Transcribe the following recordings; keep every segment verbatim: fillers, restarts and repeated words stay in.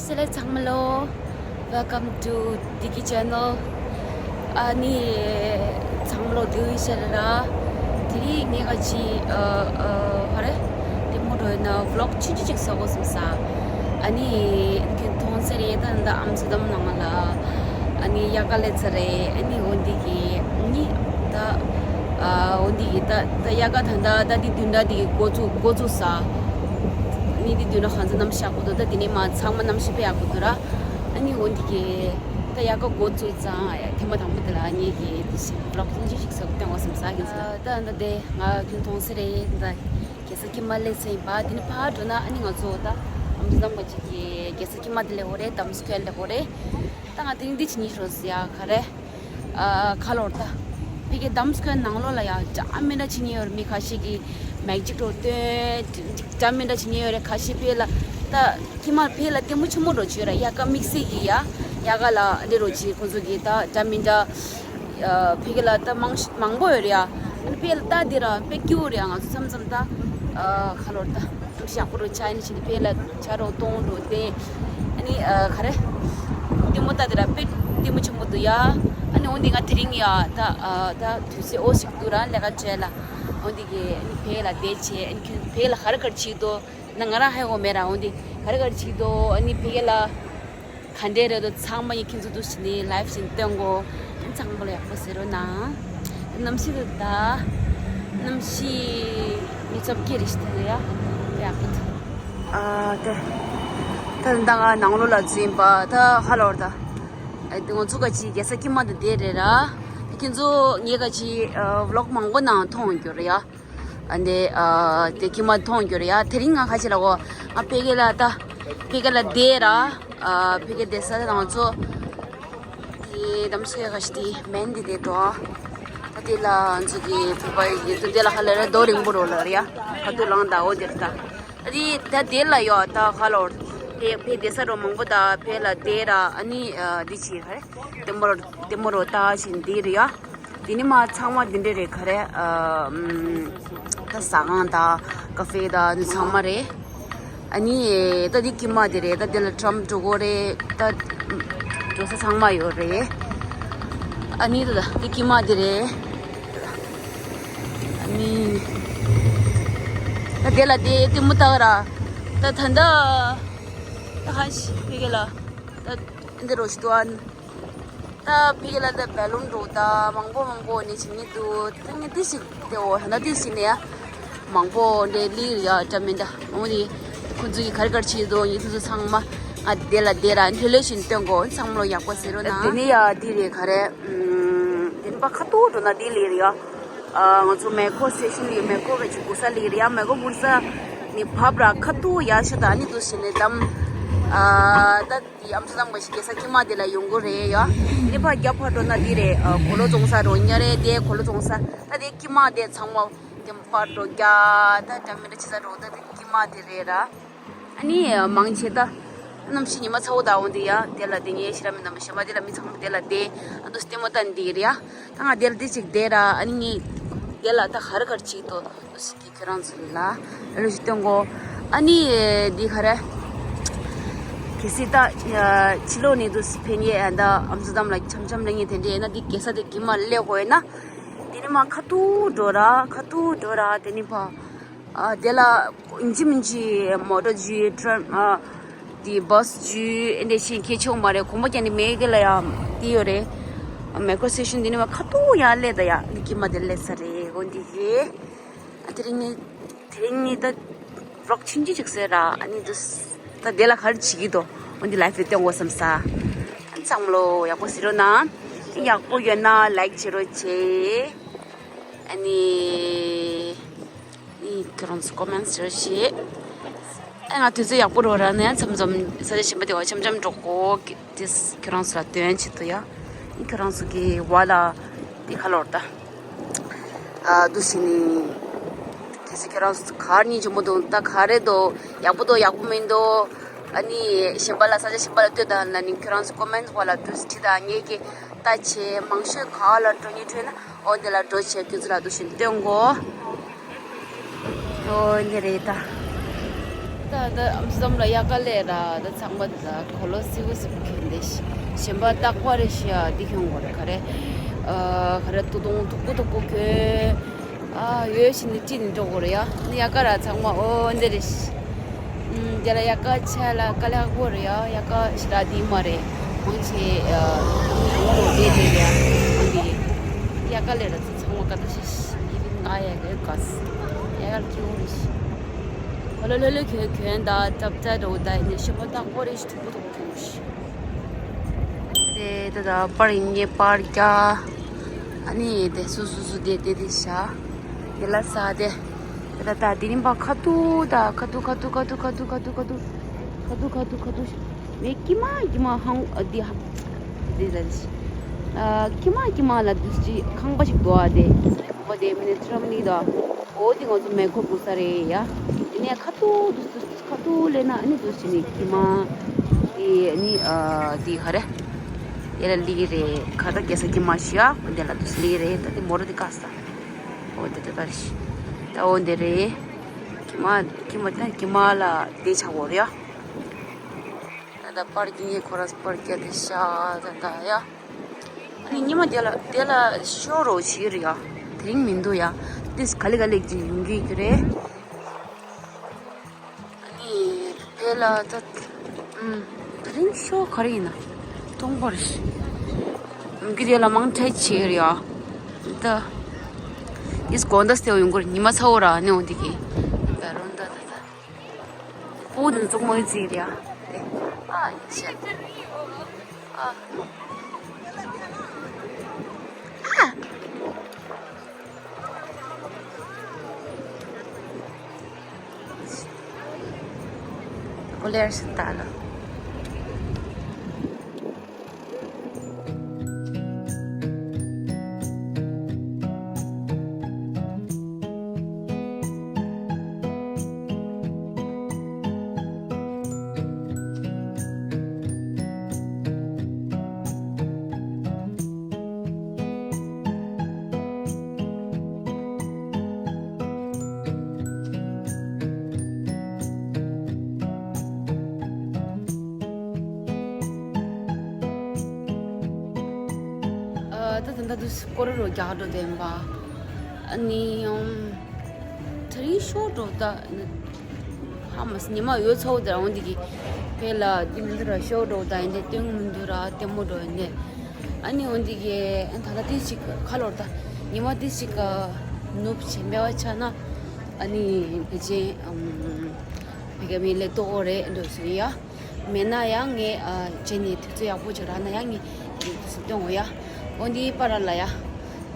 ཚང་མ་ལོ། Welcome to Digi Channel. ཨ་ནི་ཚང་མ་ལོ་དེ་ཡིན་ཤར་ར། དེ་རིང་ངས་ག་ཅི་ཨ་ཨ་ཧ་རེ། དེ་མོ་འགྲོ་ཡིན་ན་vlog ཆུང་ཆུང་ཅིག་བཟོ་དགོས་བསམ་ས། ཨ་ནི་ཁྱོད་མཐོང་ས་རེད། ད་ད་ཨམ་སི་དམ་ནང་ལ་ཨ་ནི་ཡག་ག་ལས་ཚར་རེད། ཨ་ནི་འོ་འདི་གི་ནི་ད་ཨ་འོ་འདི་གི་ད་ད་ཡག་ག་ད་ད་ད་འདི་བདུན་ཕྲག་འདི་གི་འགོ་བཙུགས་འགོ་བཙུགས་ས། ནི་འདི་བདུན་ཕྲག་གང་ཚ་གནམ་གཤིས་ཡག་པོ་འདུག་ད་དེ་ནས་མ་ཚང་མ་གནམ་གཤིས་དཔེ་ཡག་པོ་འདུག་ར། ཨ་ནི་འོ་འདི་གི་ད་ཡག་ག་འགོ་བཙུགས་ཙང་ཐེངས་མ་དང་པོ་དེ་ལ་ངེད་ཀྱིས་དེ་བཞིན་vlog ཆུང་ཆུང་ཞིག་བཟོ་སྟོན་དགོས་བསམ་ས་ཡིན་ས། ད་ད་དེ་ང་ཁྱོད་མཐོང་ས་རེད། ད་རྒྱལ་ས་ཁྱི་མ་སླེབས་ཚར་ཡིན་པ། དེ་ནི་ཕར་འགྲོ་ན་ཨ་ནི་ང་ཚོ་ད་ཨམ་སི་དམ་ག་ཅིག་གི་རྒྱལ་ས་ཁྱི་མ་དེ་ལས་འོ་རེད། Times Square ལས་འོ་རེད། ད་ང་དེ་རིང་འདི་ཅི་ཉིད་ཤོར་ཟི་ཡ་ག་རེ། ཨ་ཁ་ལོར་ད། ཕ་གི་Times Square ནང་ལོགས་ལ་ཡ་འདྲ་མི་འདྲ་བྱེད་མཁན་ཡོད་རེད། མི་ཁ་ཤས་ཀྱིས་མེག་ཅིག་འགྲོ་སྟོན། འདྲ་མི་འདྲ་བྱེད་མཁན་ཡོད་རེད། ཁ་ཤས་ཕ་གི་ལ་ད་ཁྱི་མ་ཕ་གི་ལ་ལྟད་མོ་ཆེན་མོ་འགྲོ་བྱེད་ཡོད་རེད། ཡ་ག་དམིགས་བསལ་གྱི་ཡ་ཡ་ག་ལ་འདི་འགྲོ་བྱེད་ཁོང་ཚོ་གིས་ད་འདྲ་མི་འདྲ་ཨ་ཕ་གི་ལ་ད་མང་ཤ་མང་པོ་ཡོད་རེད་ཡ། ཨ་ནི་ཕ་གི་ལ་ད་འདི་ར་དཔེ་སྐྱིད་པོ་རེད་ཡ། ང་ཚོ་མཚམས་མཚམས་ད་ཨ་ཁ་ལོར་ད། ཞག་པོ་རུ་ཆ་ནི་ཞིག་དཔེ་ལ་ཆ་རོགས་གཏོང་རོགས་དེ། ཨ་ནི་ཨ་ག་རེ། ལྟད་མོ་ལྟ་དེ་ར་དཔེ་ལྟད་མོ་ཆེན་པོ་འདུག་ཡ། ཨ་ནི་འོན་ཏེ་ང་དེ་རིང་ཡ་ད་ཨ་ད་དུས་ཚོད་འོ་ཞིག་འདུག་ར་ལས་ཀ་བྱས་ལ། འོན་ཏེ་གི་ཨ་ནི་ཕ་གི་ལ་བསྡད་བྱས། ཨ་ནི་ཁྱོད་ཕ་གི་ལ་ག་རེ་ག་རེ་བྱེད་དོ། ན་ང་རང་ཧ་གོ་མེད་ར། འོན་ཏེ་ག་རེ་ག་རེ་བྱེད་དོ། ཨ་ནི་ཕ་གི་ལ། ག་འདྲས་རེད་དོ། ཚང་མ་ཡིན་ཁྱེད་ཚོ་འདུག་ཟིན་ནས་live ཞིག་སྟོན་གོ། ཚང་མ་ལ་ཡག་པོ་ཟེར་རོ་ན། གནམ་གཤིས་དུ་ད། གནམ་གཤིས་མི་ཚབ་ཀྱི་རེ་ཞིག་དེ་ཡ། ཡག་པོ་འདུག་ཨ་དེ། ད་ད་ང་ནང་ལོགས་ལ་འཛུལ་ཡིན་པ་ད་ཧ་ལོར་ད། ཨ་དེ་ང་ཚོ་ག་ཅི་རྒྱལ་ས་ཁྱི་མ་དུ་བསྡད་རེད་ར། ཁྱེད་ཚོ་ངས་ག་ཅི་vlog མང་པོ་ནང་མཐོང་ཡོད་རེད་ཡ། ཨ་འདི་ཨ་དེ་ཁྱི་མ་མཐོང་རྒྱུ་རེད་ཡ། དེ་རིང་ང་ཁ་ཆེ་ལ་གོ། ང་ཕ་གི་ལ་ད། ཕ་གི་ལ་བསྡད་ར། ཨ་ཕ་གི་བསྡད་ས་ད་ང་ཚོ། དེ་དམ་སེ་ག་ཤི་དེ་མེན་དེ་བསྡད་དོ། ད་དེ་ལ་ང་ཚོ་གི་ཕ་གི་ཡི་དུ་དེ་ལ་ཧ་ལ་ར་རྡོ་རིང་པོ་རོ་ལ་རེད་ཡ། ཁ་ཐུག་ལང་ད་འོ་དེ་རེད་ད། ད་དེ་ད་དེ་ལ་ཡོ་ད་ཧ་ལོ། ཕ་ཕ་བསྡད་ས་རོ་མང་པོ་ད་ཕ་ལ་བསྡད་ར། ཨ་ནི་ཨ་འདི་ཆི་ཧ་རེ། དེ་མོ་རོ་དེ་མོ་རོ་ད་ཞིན་དེ་རེད་ཡ། དེ་ནི་མ་ཚང་མ་དེ་འདྲ་རེད་ག་རེ། ཨ་ཨམ་ད་ཟ་ཁང་དང་ཀ་ཧྥེ་དང་འདི་ཚང་མ་རེད། ཨ་ནི་ད་འདི་ཀི་མ་དེ་རེད། ད་དེ་ལ་ཊམ་འགྲོ་གོ་རེད། ད་འགྲོ་ས་ཚང་མ་ཡོད་རེད། ཨ་ནི་ད་འདི་ཀི་མ་དེ་རེད། ཨ་ནི་ད་དེ་ལ་དེ་དེ་མོ་ད་ག་ར་ད་ད་ད་ད་ཧ་ཤི་ཕ་གི་ལ་ད་འདི་རོ་ཤི་ཏུ་ཨ། ད་ཕ་གི་ལ་ད་བེ་ལུན་འགྲོ་ད་མང་པོ་མང་པོ་ནི་ཞིག་ནི་འདུག་ད་ངས་ཏི་ཞིག་དེ་འོ་ད་ཏི་ཞིག་ནས་ཡ་མང་པོ་འདྲེ་ལི་ཡ་ཏྲ་མིན་ད་འོ་ནི་ཁོ་ཚོ་གི་ག་རེ་ག་རེ་བྱེད་དོ་ཡིན། ཁོ་ཚོ་ཚང་མ་ང་དེ་ལ་དེ་ར་འདི་ལས་ཤིན་སྟོན་གོ། ཚང་མ་ལོ་ཡག་པོ་ཟེར་རོ་ན། དེ་ནི་ཡ་དེ་རེད་ག་རེ། དེ་ནི་པ་ཁ་ཏོ་འགྲོ་ན་དེ་ལི་རེད་ཡ། ང་ཚོ་མེ་ཁོ་སེ་ཤིན་ལི་མེ་ཁོ་ག་ཅིག་གོ་ས་ལི་རེད་ཡ། མེ་ཁོ་གོ་ས་ནི་བབ་ར་ཁ་ཏོ་ཡ་ཤོ་ད་ནི་དུ་ཞིག་ནས་དམ་ད། དེ་ཨམ་སི་དམ་ག་ཞིག་རྒྱལ་ས་ཁྱི་མ་དེ་ལ་ཡོང་གི་རེད་ཡ། དེ་ཕར་རྒྱབ་ཕར་འགྲོ་ན་དེ་རེད། གོ་ལོ་རྫོང་ས་རོ་ཉ་རེད། དེ་གོ་ལོ་རྫོང་ས་ད་དེ་ཁྱི་མ་དེ་ཚང་མ་དེ་ཕར་འགྲོ་རྒྱ་ད་ད་མི་འདྲ་ཆེ་ས་རོ་ད་དེ་ཁྱི་མ་དེ་རེད་ར། ཨ་ནི་མང་ཆེ་ད་གནམ་གཤིས་ཉི་མ་ཚ་བོ་ད་འོང་དེ་ཡ། དེ་ལ་དེ་ངའི་ཤི་ར་མི་འདམ་ཞེ་མ་དེ་ལ་མི་ཚང་མ་དེ་ལ་དེ་ཨ་འདུ་ལྟད་མོ་ལྟ་འདི་རེད་ཡ། ད་ང་དེ་ལ་དེ་ཅིག་དེ་ར། ཨ་ནི་ངས་དེ་ལ་ད་ག་རེ་ག་རེ་བྱེད་དོ། ཁྱེད་རང་ཚོ་ལ་རེ་ཞུ་སྟོན་གོ། ཨ་ནི་འདི་ག་རེ། གལ་སྲིད་ད་ཕྱི་ལོགས་ནས་དུ་ཕན་ཡས་ཨ་ད་ཨམ་སི་དམ་ལ་འཆམ་འཆམ་ལ་ངས་དེ་འདྲས་ཡིན་ན་འདི་རྒྱལ་ས་དེ་གི་མ་སླེབས་དགོས་ཡིན་ན། དེ་ནི་མ་ཁ་ཐུག་འགྲོ་ར་ཁ་ཐུག་འགྲོ་ར་དེ་ནི་ཕ། ཨ་དེ་ལ་ཨིན་ཇི་མིན་ཇི་མོ་ཊ་ཇུས་ཊྲེན་ཨ་དེ་བྷ་སི་ཇུས་ཨེ་འདྲས་ཤིག་ཁྱེད་ཆོག་མ་རེད། གོམ་པ་རྒྱག་ནི་མེད་གི་ལ་ཡ་དེ་ཡོད་རེད། མེ་ཀྲོ་སི་ཊེ་ཤན་དེ་ནི་མ་ཁ་ཐུག་ཡ་སླེབས་ད་ཡ་ནི་ཀི་མ་དེ་སླེབས་ས་རེད། འོ་འདི་གི། དེ་རིང་ནི་དེ་རིང་ནི་ད་ཝི་ལོག་ཆུང་ཆུང་ཅིག་བཟོས་ར། ཨ་ནི་འདུག་ད་དེ་ལ་ག་རེ་བྱེད་ཀྱི་འདུག་འོ་འདི་ལའེབ་དེ་སྟོན་དགོས་བསམ་ས། ཨ་ནི་ཚང་མ་ལོ་ཡག་པོ་ཟེར་རོགས་གནང་། ཡག་པོ་ཡོད་ན་ལའིཀ་བྱེད་རོགས་བྱེད། ཨ་ནི་ནི་ཁྱེད་རང་ཚོ་ཀོ་མེན་ཊི་བྱེད་རོགས་བྱེད། ཨ་ང་དུས་ཚོད་ཡག་པོ་རོགས་ར་ནས་མཚམས་མཚམས་ས་ཆ་གཞན་པ་དེ་བ་འཆམ་འཆམ་འགྲོ་གོ། དེ་ཁྱེད་རང་ཚོ་ལ་སྟོན་བྱེད་དུ་ཡ། ཨ་ནི་ཁྱེད་རང་ཚོ་གི་བ་ལ་དེ་ཁ་ལོར་ད། ཨ་འདུག་ཟེར་ནི། གལ་སྲིད་ཁྱེད་རང་ཚོ་ག་རེ་སྙིང་རྗེ་མོ་འདུག་ད་ག་རེ་འདུག་ཡག་པོ་འདུག་ཡག་པོ་མི་འདུག་ཨ་ནི་གཞན་པ་ལ་ས་ཆ་གཞན་པ་ལ་ལྟོས་དང་ལ་ནི་ཁྱེད་རང་ཚོ་ཀོ་མེན་ཊི་བ་ལ་འདུག་ཁྲིད་དང་། ངེད་ཀྱི་ལྟ་བྱེད་མང་ཤོས་ག་ལ་འགྲོ་སྙིང་འདོད་ན་འོ་འདི་ལ་འགྲོ་བྱེད་ཁྱེད་ཚོ་ལ་འདུག་ཟེར་ནི་སྟོན་གོ། འོ་འདི་རེད་ད། ད་ད་ཨམ་སུ་ཙམ་ལ་དབྱར་ཁ་སླེབས་ར། ད་ཚང་མ་ད་གོས་ལོག་སིབ་པོ་སིབ་པོ་གྱོན་བསྡད་ཤག་གཞན་པ་རྟག་པར་རེ་ཤི་ཡ་འདི་གྱོན་དགོས་རེད། ག་རེ། ཨ། ག་རེ། ཏུ་ཏུང་མཐུག་པོ་མཐུག་པོ་གྱོན། ཨ། ཡོད་བཞིན་དུ་ཅི་ནས་འགྲོ་དགོས་རེད་ཡ། ནི་དབྱར་ཁ་ར་ཚང་མ་འོ་འདི་རེད་ཤག་ཨུམ། དེ་ལ་དབྱར་ཁ་ཆ་ལ་དཀའ་ལས་ཁག་པོ་རེད་ཡ། དབྱར་ཁ་ཞེ་དྲག་འདི་མ་རེད། མང་ཆེ་ཨ། ཡོང་རོགས་བྱས་བསྡད་རེད་ཡ། འོ་འདི་དབྱར་ཁ་སླེབས་ར་ཚང་མ་དཀའ་ལས་ཤི་ཤི་ཡི་ང་ཡ་གི་ག་ས་དབྱར་ཁ་ལ་ཁྱི་འོ་རེད་ཤག་གོས་ལོག་ལྷོད་ལྷོད་གྱོན་གྱོན་ད་ཀྲབ་ཀྲབ་འགྲོ་ད་ནི་ཤི་པོ་ཐག་པོ་རེ་ཞིག་མཐུག་པོ་མཐུག་པོ་གྱོན་ཞིག་དེ་ད་ད་པར་ཡིན་ངེས་པར་རྒྱག་ཨ་ནི་དེ་སུ་སུ་སུ་དེ་དེ་དེ་ཤ་དེ་ལ་ས་དེ་ད་ད་དེ་རིང་པ་ཁ་ཐུག་ད་ཁ་ཐུག་ཁ་ཐུག་ཁ་ཐུག་ཁ་ཐུག་ཁ་ཐུག་ཁ་ཐུག་ཁ་ཐུག་ཁ་ཐུག་ཁ་ཐུག་ཁ་ཐུག་མེ་ཀི་མ་ཀི་མ་ཧང་ཨ་དེ་ཧ་དེ་ད་ཨ་ཀི་མ་ཀི་མ་ལ་དུ་ཅི་ཁང་པ་ཞིག་འདུག་ཨ་དེ་ཁང་པ་དེ་མི་ནི་ཁྲམ་ནི་ད། འོ་དེ་ང་ཚོ་མེ་འཁོར་སྒུག་ས་རེད་ཡ། དེ་ནས་ཁ་ཐུག་དུ་དུ་ཁ་ཐུག་སླེབས་ན་ཨ་ནི་དུ་ཕྱིན་ནས་ཀི་མ། དེ་ཨ་ནི་ཨ་དེ་ག་རེ། དེ་ལ་ལི་རེད། ཁ་ད་རྒྱལ་ས་ཀི་མ་ཤི་ཡ། དེ་ལ་དུ་ལི་རེད། ད་དེ་མོ་ར་དེ་ཀ་ས། འོ་དེ་དེ་ག་རེ་ཤི། ད་འོ་དེ་རེད། ཀི་མ་ཀི་མ་ད་ཀི་མ་ལ་དེ་ཆགས་འོ་རེད་ཡ། ད་ད་པར་གྱི་ངས་ཁོ་ར་པར་རྒྱག་དེ་ཤ་ད་ད་ཡ། ཨ་ནི་ཉི་མ་དེ་ལ་དེ་ལ་ཤོ་རོ་ཞིག་རེད་ཡ། དེ་རིང་མི་འདུག་ཡ། ཏིས་ག་ལེ་ག་ལེ་ཅིག་ཡོང་གི་ཡོད་རེད། ཨ་ནི་དེ་ལ་ད་ཨུམ། དེ་རིང་ཤོ་ག་རེ་ཡིན་ན་སྟོང་པར་ཡོང་གི་དེ་ལ་མང་ཁྲལ་བྱེད་རེད་ཡ། ད་ཏིས་དགོང་དག་སྟེ་ཡོང་གི་རེད། ཉི་མ་ཚ་བོ་ར་ནི་འོང་དེ་གི་ད་རུང་ད་ད་ད། ཨོ་དེ་ཙོག་མོའི་རྩིས་རེད་ཨ། ཨ་ཤེ། ཨ། ཨ། ཀོ་ལེར་ཤི་ཏ་ལ། ཨ། ད་ད་ད་དུ་སྐོར་རོ་རྒྱག་འགྲོ་དེ་ཡིན་པ། ཨ་ནི་ཡང་དེ་རིང་ཤོག་འགྲོ་ད། ཧ་མ་སི་ཉི་མ་ཡོད་ཚོགས་དེ་རང་འདི་གི་ཕེ་ལ་འདི་མི་འདུག་ར། ཤོག་འགྲོ་ད་ཡིན་དེ་སྟོན་མི་འདུག་ར། ལྟད་མོ་འགྲོ་ཡིན་དེ། ཨ་ནི་འོ་འདི་གི་ད་ལྟ་དེ་ཞིག་ཁ་ལོར་ད་ཉི་མ་དེ་ཞིག་ནུབ་ཆེན་པའི་བ་ཆ་ན། ཨ་ནི་ཕལ་ཆེར་ཨམ་ཕ་གི་མི་ལས་ཏོག་རེད་འགྲོ་སོང་ཡ། མེད་ན་ཡང་ངས་ཨ་བྱས་ནས་དུས་ཚོད་ཡག་པོ་ཅིག་རག་ན་ཡང་ངས་དུས་ཚོད་སྟོན་འོ་ཡ། འོ་འདི་པར་ལ་ཡ།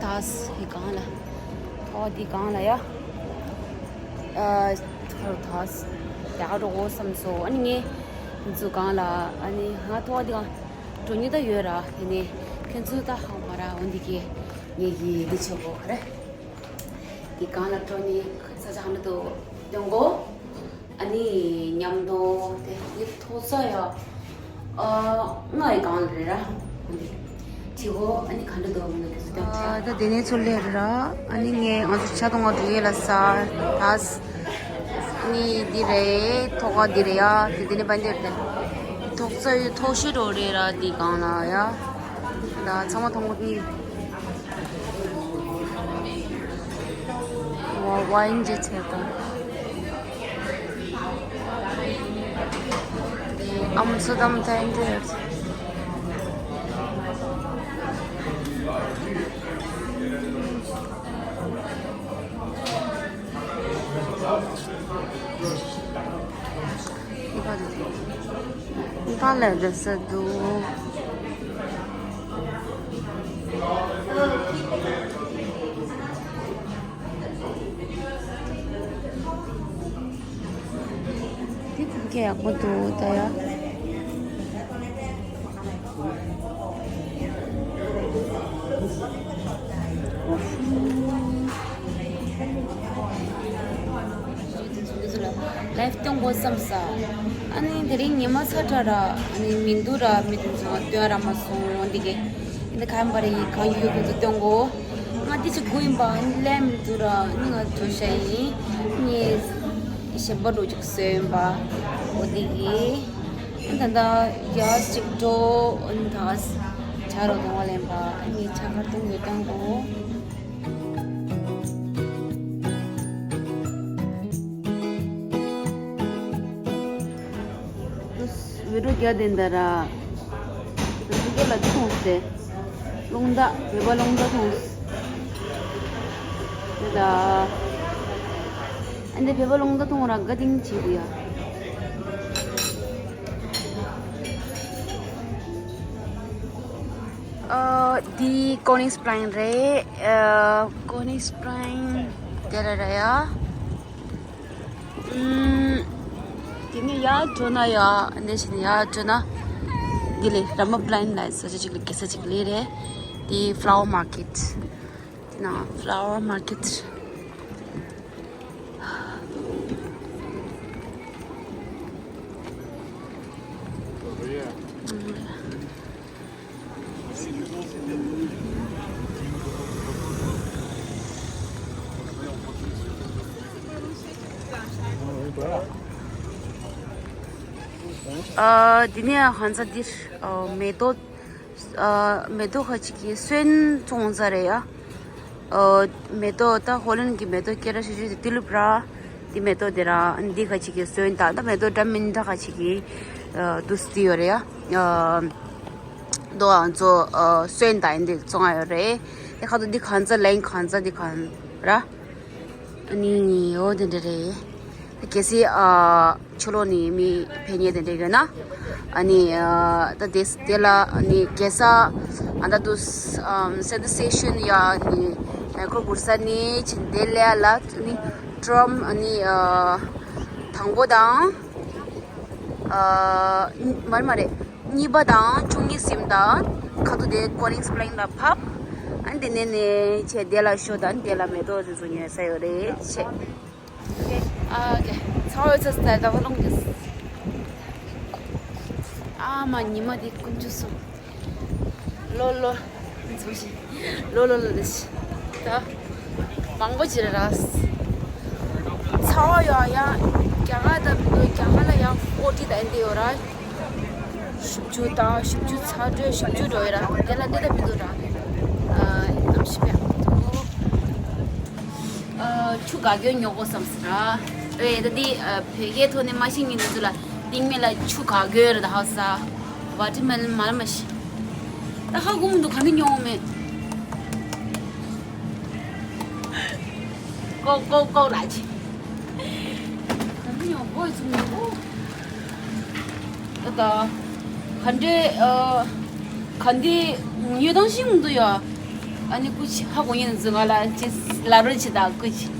ཐག་ཡི་གང་ལ། ཐོག་འདི་གང་ལ་ཡ། ཨ་ཐོག་ཐག་ཡག་འགྲོ་འོ་བསམ་སོང་། ཨ་ནི་ངས་འཛུ་གང་ལ། ཨ་ནི་ང་ཐོག་འདི་གང་འགྲོ་ཉི་ད་ཡོད་ར། དེ་ནས་ཁྱོད་ཚོ་ད་ཧ་མ་ར། འོ་འདི་གི་ངས་ཀྱི་འདི་ཆོག་གོ་རེད། དེ་གང་ལ་འགྲོ་ནི་ས་ཆ་ཧ་འདྲ་དུ་སྟོན་གོ། ཨ་ནི་མཉམ་དུ་དེ་ཡིབ་ཐོག་ས་ཡ། ཨ་ང་ཡི་གང་ལ་རེད་ར། ཨ་ནི་ཁྲི་གོ། ཨ་ནི་ག་འདྲ་དུ་མི་འདུག་ཁྱོད་ཚོ་སྟོན་ཆ། ཨ་ད་དེ་ནས་ཚུར་ལེར་ར། ཨ་ནི་ངས་ང་ཚོ་ཆ་དང་ང་འགྲོ་ཡས་ལ་ས་ད། ཨ་ནི་འདི་རེད། ཐོག་ཁ་འདི་རེད་ཡ། དེ་དེ་ནས་པན་དེར་དེ་ཐོག་ས་ཡོད། ཐོག་ཤོད་འགྲོ་རེད་ར། འདི་གང་ལ་ཡ། ད་ཚང་མ་མཐོང་གོ་ནི། ཝ་ཝ་ཡིན་ཇེ་ཚེ་གོ། ཨམ་སུ་དམ་ཐན་དེ། ད་ལས་འདི་ས་འདུག་འདི་ཐུག་གི་ཡག་པོ་འདུག་ད་ཡ། ལའིབ་སྟོན་དགོས་བསམ་ས། ཨ་ནི་དེ་རིང་ཉི་མ་ཚ་དྲག་ར། ཨ་ནི་མི་འདུག་ར། མི་དེ་ཚོ་སྟོན་ར་མ་སོང་འདི་གི། འདི་ག་འབའ་རེ་ཡིན། གང་ཡོད་ཁོ་ཚོ་སྟོན་གོ། ང་འདི་ཅིག་དགོས་ཡིན་པ། ཨ་ནི་ལས་མི་འདུག་ར། ཨ་ནི་ང་ཚོ་ཤ་ཡིན། ངས། ཞིམ་པོ་འགྲོ་ཅིག་སོན་པ། འོ་དེ་གི། ད་ལྟ་ཡ་གཅིག་འགྲོ་ཨན་ད་ཇ་རོ་གཏོང་བ་ལེན་པ། ཨ་ནི་ཇ་ཁར་གཏོང་ཡོད་དང་གོ། བི་ཌི་ཡོ་རྒྱག་དེ་འདྲ་ར། བི་ཌི་ཡོ་ལ་ཐོང་སྟེ། རླུང་རྟ་བོད་པ་རླུང་རྟ་ཐོང་། དེ་ད། ཨ་འདི་བོད་པ་རླུང་རྟ་ཐོང་ར་དགའ་ཏིང་བྱེད་དུ་ཡ། ཨ་འདི་ཀོ་ནིས་པི་ལན་རེད། ཨ་ཀོ་ནིས་པི་ལན་དེ་ར་ར་ཡ། ཨུམ། དེ་ནས་ཡར་འགྲོ་ན་ཡ། འདི་བཞིན་ཡར་འགྲོ་ན། འདི་ལས་ར་མ་པི་ལན་ལ་ས་ཆ་གཅིག་ལ་གེ་ས་གཅིག་ལས་རེད། དེ་ཕ་ལ་ཝར་མར་ཀེཊ། དེ་ན་ཕ་ལ་ཝར་མར་ཀེཊ། ཨ། འདི་ནས་ཧན་ས་འདིར་ཨ་མེ་ཏོག་ཨ་མེ་ཏོག་ཁ་ཅིག་གི་སོན་བཙོང་ས་རེད་ཡ། ཨ་མེ་ཏོག་ད་ཧོ་ལན་གི་མེ་ཏོག་སྐད་གྲགས་ཆེ་ཤོས་དེ་ཏི་ལིབ་ར། དེ་མེ་ཏོག་དེ་ར་འདི་ཁ་ཅིག་གི་སོན་དང་ད་མེ་ཏོག་འདྲ་མིན་འདྲ་ཁ་ཅིག་གི་ཨ་དུས་དེ་ཡོད་རེད་ཡ། ཨ་དོ་ཨང་ཚོ་ཨ་སོན་དང་འདི་བཙོང་ཡ་ཡོད་རེད། དེ་ཁ་ཐུག་འདི་གང་ཚ་ལན་གང་ཚ་འདི་གང་ར། ཨ་ནི་འོ་དེ་འདྲ་རེད། གལ་སྲིད་ཨ་ཕྱི་ལོགས་ནས་མི་ཕེབས་མཁན་དེ་འདྲ་ཡོད་ན། ཨ་ནི་ཨ་ད་དེ་དེ་ལ་ཨ་ནི་གེ་ས་ཨ་ད་དུ་ཨམ་སེན་ཏི་སེ་ཤན་ཡ་ཨ་ནི་མེ་ཁོ་གུར་ས་ནི་ཆིན་དེ་ལས་ལ་ཨ་ནི་ཀྲམ་ཨ་ནི་ཨ་དང་པོ་དང་། ཨ་མ་རེད་མ་རེད། གཉིས་པ་དང་བཅུ་གཉིས་ཟིན་དང་ཁ་ཐུག་དེ་ཀོ་ནིས་པི་ལན་ལ་ཕབ། ཨ་ནི་དེ་ནས་ནས་ཆེ་དེ་ལ་ཤོ་དང་དེ་ལ་མེ་ཏོག་དེ་ཚོ་ཉོས་ས་ཡོད་རེད་ཆེ། ཨ་ཀེ། ཚ་བའི་ཚ་ས་ད་བ་ལོང་གི། ཨ་མ་ཉི་མ་དེ་ཀུན་ཆུ་སོང་། ལོ་ལོ། འཛུམ་ཞིག་ལོ་ལོ་ལོ་ལོ་ཞིག་ད། མང་པོ་ཅིག་རེད་ར། ཚ་བ་ཡོད་ཡ། རྒྱ་གར་ད་མི་འདུག་རྒྱ་གར་ལ་ཡང་ཕོར་ཊི་དང་འདི་ཡོད་ར། ཞིབ་འཇུག་དང་ཞིབ་འཇུག་ཚ་དྲོད་ཞིབ་འཇུག་འགྲོ་ཡོད་ར། དེ་ལ་འདི་ད་མི་འདུག་ར། ཨ་ཨམ་ཤི་པ། ཨ་ཆུ་ག་གྱོན་ཉོ་དགོས་བསམ་སི་ར། ཨེ་ད་འདི་ཨ་བོད་སྐད་ཐོག་ནས་མ་ཤེས་མཁན་དེ་ཚོ་ལ་སྟིང་མེ་ལ་ཆུ་ག་གྱོན་ར་ད་ཧ་ས། ཝ་ཊར་མེ་ལོན་མ་ལ་མ་ཤེས། ད་ཧ་གོ་མི་འདུག་ག་འདི་ཉོ་མེད། ཀོ་ཀོ་ཀོ་ལ་ཆི། ག་འདི་ཉོ་གོ་ཡི་ཚུགས་མི་འདུག་ད་ད། ག་འདྲེ་ཨ། ག་འདི་ཉོ་དང་ཤིང་འདུག་ཡ། ཨ་ནི་ཀུ་ཆི་ཧ་གོ་ཉན་ཟུ་ང་ལ་ཅི་ལ་རོ་ཆི་ད་ཀུ་ཆི།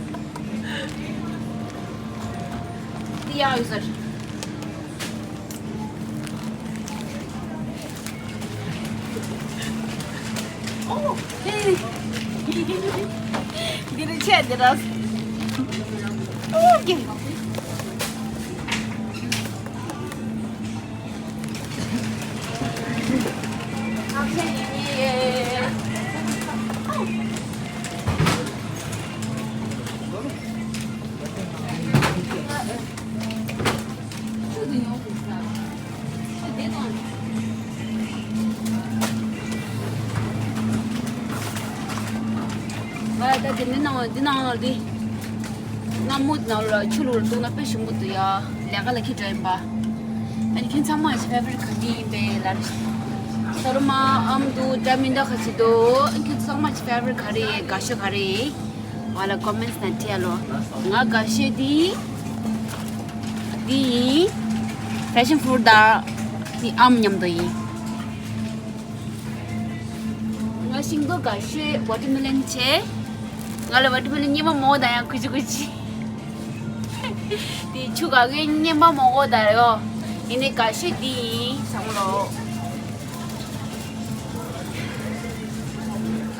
འདི་ཡག་ཡོད་ཟེར། ཨོ། ཧེ། འདི་རུ་ཆད་འདི་ར། ཨོ་ཀེ། ང་ད་དེ་ནི་ནང་འདི་ནང་ལ་འདི། སྔ་མོ་ནང་ལ་ཆུ་ལུར་བཏུང་ན་དཔེ་ཞིམ་པོ་འདུག་ཡ། ལས་ཀ་ལ་ཁྱི་འདྲ་ཡིན་པ། ཨ་ནི་ཁྱེད་ཚང་མ་ཞིག་ཕེ་ཝ་རི་ཊི་ག་འདི་ཡིན་པས་ལ་རེ། ད་རུ་མ་ཨམ་འདུག་འདྲ་མི་འདྲ་ཁ་ཅིག་འདུག་ཁྱེད་ཚང་མ་ཞིག་ཕེ་ཝ་རི་ཊི་ག་རེ་ཡིན། དགའ་ཤོས་ག་རེ་ཡིན། ང་ལ་ཀོ་མེན་ཊི་ནང་བྲིས་ལོ། ང་དགའ་ཤོས་འདི། འདི་ཡིན། པེ་ཤན་ཕུ་རུ་ཊི་དང་། འདི་ཨམ་མཉམ་དུ་ཡིན། ང་ཤིང་ཏོག་དགའ་ཤོས་ཝ་ཊར་མེ་ལོན་བྱས། ང་ལ་ཝ་ཊར་མེ་ལོན་གཉིས་པ་མོ་དང་ཡང་ཀུ་ཅི་ཀུ་ཅི། དེ་ཆུ་ག་གེ་གཉིས་པ་མོ་གོ་ད་ཡོ། ཡིན་ནའི་དགའ་ཤོས་འདི་ཡིན་བསམ་ལོ།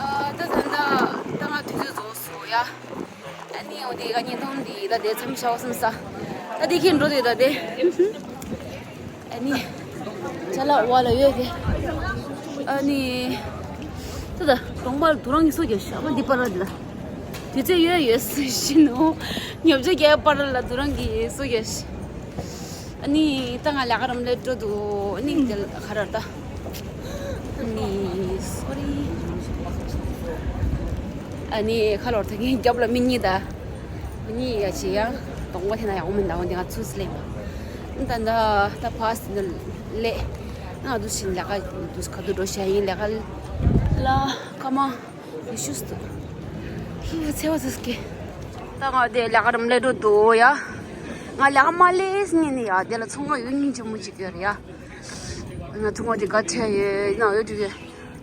ཨ་ད་ད་ད་ད་ང་དུས་ཚོད་རྫོགས་སོང་ཡ། ཨ་ནི་འོ་དེ་ག་ཉིན་ཐོང་འདི་ད་དེ་མཚམས་བཞག་བསམ་ས། ད་དེ་ཁྱེད་འགྲོ་དེ་ད་དེ། ཨ་ནི། ཅ་ལག་འོག་ལ་ཡོད་དེ། ཨ་ནི། ད་ད་གྲོང་པ་དུ་རང་གི་སོ་རྒྱག་ཤག་མ་འདི་པར་ར་འདི་ལ། དུས་ཚོད་ཡོད་ཡོད་སུ་ཤི་ནོ། ཉོབ་ཆ་རྒྱག་པར་ལ་དུ་རང་གི་སུ་རྒྱག་ཤི། ཨ་ནི་ད་ང་ལས་ཀ་རམ་ལས་འགྲོ་འདུག་ཨ་ནི་དེ་ཁ་རར་ད། ཨ་ནི་སོ་རི། ཨ་ནི་ཁ་ལོར་ཐག་གི་རྒྱབ་ལ་མི་གཉིས་ད། མི་གཉིས་ཡ་ཆེ་ཡ། གདོང་པ་དེ་ན་ཡག་པོ་མི་འདུག་འོན་ཏེ་ང་ཚུར་སླེབས། ད་ད་ད་ཕ་སི་ནི་ལས། ང་འདུག་ཕྱིན་ལས་ཀ་འདུག་ག་དུ་འགྲོ་ཤ་ཡིན་ལས་ཀ་ལ་ཁ་མ། ཡེ་ཤུས་ཏུ། ཧུ་ཚེ་བ་ཟེར་སྐད། ད་ང་དེ་ལས་ཀ་རམ་ལས་འགྲོ་འདུག་ཡ། ང་ལས་ཀ་མ་ལས་ཉིན་ནི་ཡ་དེ་ལ་ཚོང་ཁང་ཡོད་སྙིང་རྗེ་མོ་ཅིག་ཡོད་རེད་ཡ། ང་ཚོང་ཁང་དེ་ག་ཁྲལ་ཡོད་ན་ཡོད་དུས་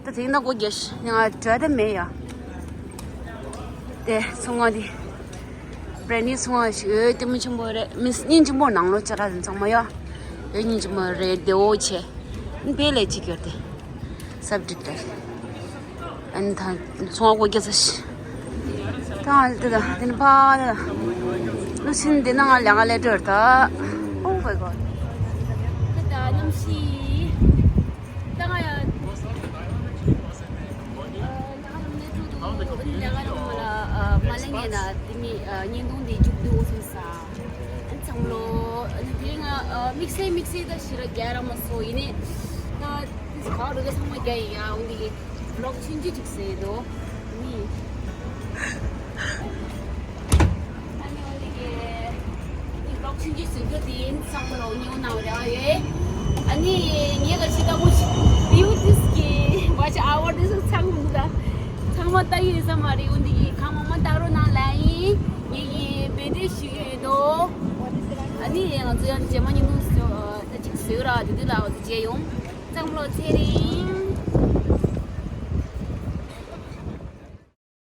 ད་དེ་ན་སྒོ་རྒྱག་ཤི་ང་བྲོས་ད་མེད་ཡ། དེ་ཚོང་ཁང་དེ་བྷ་རན་ཌི་ཚོང་ཁང་ཞིག་ཡོད་ལྟད་མོ་ཆེན་པོ་རེད། མི་སྙིང་རྗེ་མོ་ནང་ལོགས་ཅ་ལག་དེ་ཚང་མ་ཡ། ཡོད་སྙིང་རྗེ་མོ་རེད། བདེ་བོ་བྱས། དཔེ་ལས་ཅིག་ཡོད་དེ། སབ་ཌི་ཏལ། ཨན་ཐང་ཚོང་པ་སྒོ་རྒྱག་ས་ཤི། ཐང་ཨ་ལི་ཏི་ད་དེ་ནི་ཕ་ད། ལུ་སིན་དེ་ན་ང་ལས་ཀ་ལས་འགྲོ་ད། Oh my god. ད་གནམ་གཤིས། ད་ང་ཡ། ལས་ཀ་ལས་འགྲོ་འདུག་ལས་ཀ་ལས་མ་ལ་མ་ལས་ངེས་ན་དེ་མི་བརྙན་ཐུང་དེ་མཇུག་བསྡུ་འོ་སོང་ས། ཨན་ཚང་མ་ལོ། ཨན་དེ་རིང་ང་དམིགས་བསལ་དམིགས་བསལ་ད་ཞི་ར་རྒྱ་ར་མ་སོ་ཡིན་ནི། ད་དེ་ག་རུ་ག་ཚང་མ་རྒྱ་ཡིན་ཡ། འོན་ཏེ་གི་བློག་ཆུང་ཆུང་ཅིག་བཟོས་འདུག་ནི། ཨ་ནི་འོན་ཏེ་གི་དེ་བློག་ཆུང་ཆུང་བཟོས་རྒྱུ་དེ་ཡིན་ཚང་མ་ལོ་ཉེ་བོ་ནང་རེ་བ་ཡོད། ཨ་ནི་ངས་ག་ཞིག་ལྟ་བུ་ཞིག་བིའུ་ཏིས་གི་ཝ་ཆ་ཨ་ཝར་ཏིས་ཚང་མ་འདུག་ད་ཚང་མ་ལྟ་ཡོད་ས་མ་རེད། འོན་ཏེ་གི་གང་མང་མང་ལྟ་རོགས་གནང་ལ་ཡིན། ངེད་ཀྱི་བེ་ཏེ་ཞུ་ཡོད་དོ། ཨ་ནི་ང་ཚོ་ཡང་རྗེས་མ་ཉིན་མོ་ད་ཅིག་བཟོས་ར་དེ་དུས་ལ་འོ་ཚོ་མཇལ་ཡོང་། ཚང་མ་ལོ་ཚེ་རིང་།